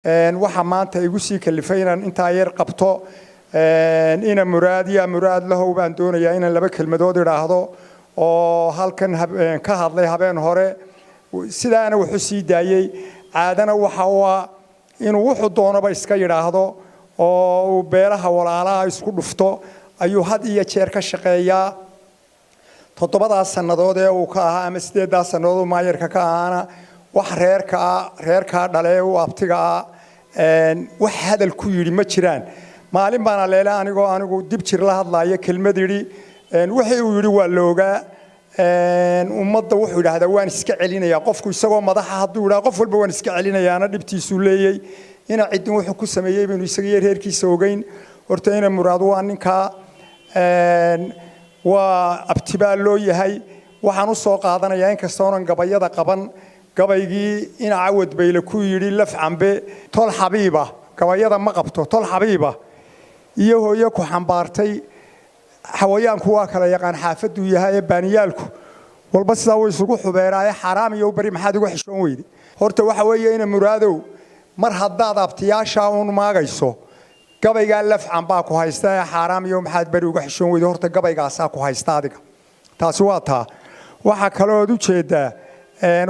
Waxaa maanta igu sii kalifay inaan intaa yar qabto ina Muraad ya Muraad lahow baan doonayaa inaan laba kelmadood idhaahdo oo halkan ka hadlay habeen hore. Sidaana wuxuu sii daayey caadana waxa u ah inuu wuxuu doonaba iska yidhaahdo oo uu beelaha walaalaha isku dhufto ayuu had iyo jeer ka shaqeeyaa. 7daas sannadood ee uu ka ahaa ama 8daas sannadood maayarka ka ahaana, wax reerkaa reerkaa dhale u abtiga ah wax hadal ku yidhi ma jiraan. Maalin baana leele anigoo anigu dib jir la hadlaaya kelmad yidhi. Wixii uu yidhi waa la ogaa. Ummadda wuxuu yidhaahdaa waan iska celinayaa. Qofku isagoo madaxa hadduu yidhaha qof walba waan iska celinayaana, dhibtiisuu leeyey. Ina ciddin wuxuu ku sameeyey baynu isaga iyo reerkiisa ogeyn. Horta ina Muraad waa ninkaa, waa abtibaa loo yahay. Waxaan u soo qaadanayaa, inkastoonan gabayada qaban, gabaygii ina Cawad Bayle ku yidhi laf cambe tol xabiiba. Gabayada ma qabto. Tol xabiiba iyo hooyo ku xambaartay, xawayaanku waa kala yaqaan xaafaduu yahay ee baaniyaalku walba sidaa way isugu xubeeraaye. Xaaraam iyo beri maxaad uga xishoon weyde? Horta waxa weeye, ina Muraadow, mar haddaad abtiyaashaa uun maagayso, gabaygaa laf cambaa ku haysta ee xaaraam iyo maxaad beri uga xishoon weyde. Horta gabaygaasaa ku haysta adiga, taasi waa taa. Waxaa kaloo ood u jeedaa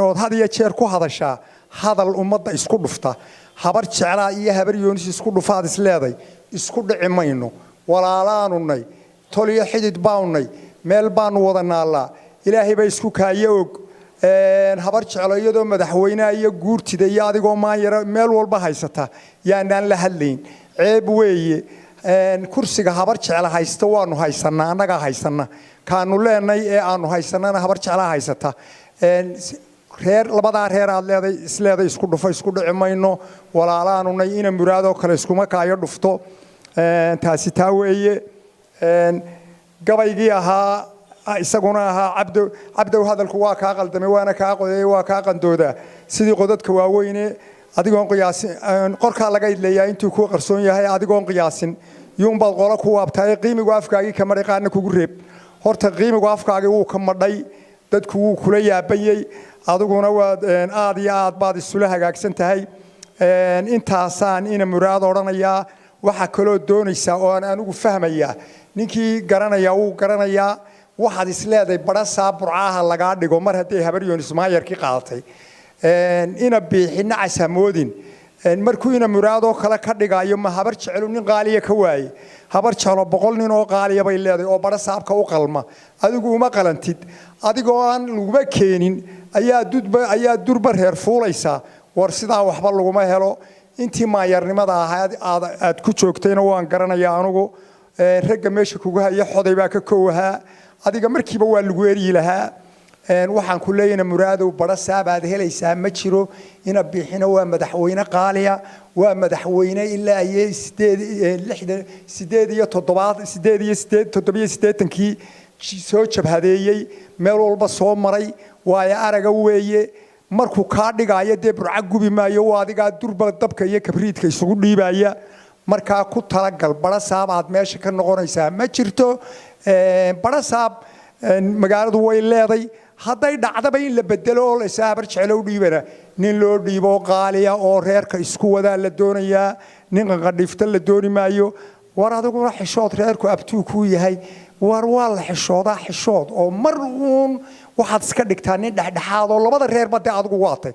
ood had iyo jeer ku hadashaa hadal ummadda isku dhufta. Habar Jeclaa iyo Habar Yoonis isku dhufaad isleeday. Isku dhici mayno, walaalaanunay, tol iyo xidid baanunay, meel baanu wada naallaa, Ilaahay baa isku kaayo og. Habar Jeclo iyadoo madaxweynaha iyo guurtida iyo adigoo maanyara meel walba haysata yaanaan la hadlayn. Ceeb weeye. Kursiga Habar Jecla haysta waanu haysanaa, annagaa haysana. Kaanu leenay ee aanu haysanana Habar Jeclaa haysata. Reer labadaa reer aad leeday isleeday isku dhufo, isku dhici mayno, walaalaanunay. Ina Muraadoo kale iskuma kaayo dhufto. Taasi taa weeye. Gabaygii ahaa isaguna ahaa Cabdow, Cabdow hadalku waa kaa qaldamay, waana kaa qodeeyey, waa kaa qandoodaa sidii qodadka waaweyne. Adigoon qiyaasin qorkaa laga idleeyaa intuu kuu qarsoon yahay. Adigoon qiyaasin yuunbaad qolo ku waabtaay. Qiimigu afkaagii ka madhay, qaarna kugu reeb. Horta qiimigu afkaagii wuu ka madhay, dadku wuu kula yaabayey, adiguna waad aad iyo aad baad isula hagaagsan tahay. Intaasaan ina Muraad odhanayaa. Waxaa kaloo doonaysaa oo aan anigu fahmayaa, ninkii garanayaa wuu garanayaa, waxaad isleedahay badhasaa Burcaaha lagaa dhigo mar hadday Habar Yoonis maayarkii qaadatay. Ina Biixi nacas hamoodin. Markuu ina Muraadoo kale ka dhigaayo, ma Habar Jecelu nin qaaliya ka waaye? Habar Jeclo 100 nin oo qaaliya bay leedahay oo badha saabka u qalma. Adigu uma qalantid. Adigoo aan laguma keenin ayaa dudba ayaa durba reer fuulaysaa. War sidaa waxba laguma helo. Intii maayarnimada ahayd aad ku joogtayna waan garanayaa anugu. Ragga meesha kugu haya xoday baa ka kow ahaa. Adiga markiiba waa lagu eryi lahaa. Waxaan ku leeyahay, Muraadow, badha saabaad helaysaa ma jiro. Ina Biixina waa madaxweyne qaaliya, waa madaxweyne ilaa iyo sideed lixdan sideed iyo toddobaad sideed iyo sideed 87kii soo jabhadeeyey, meel walba soo maray, waayo araga weeye. Markuu kaa dhigaayo dee Burca gubi maayo, waa adigaa durba dabka iyo kabriidka isugu dhiibaya. Markaa ku talagal, badha saabaad meesha ka noqonaysaa ma jirto. Badha saab magaaladu way leeday. Hadday dhacdaba in la bedelo oo laysaa Habar Jeclo u dhiibana, nin loo dhiibo qaaliya oo reerka isku wadaa la doonayaa. Nin qanqadhiifta la dooni maayo. War adiguna xishood, reerku abtuu kuu yahay. War waa la xishoodaa, xishood oo mar uun waxaad iska dhigtaa nin dhexdhexaad oo labada reerba dee adigu waatay.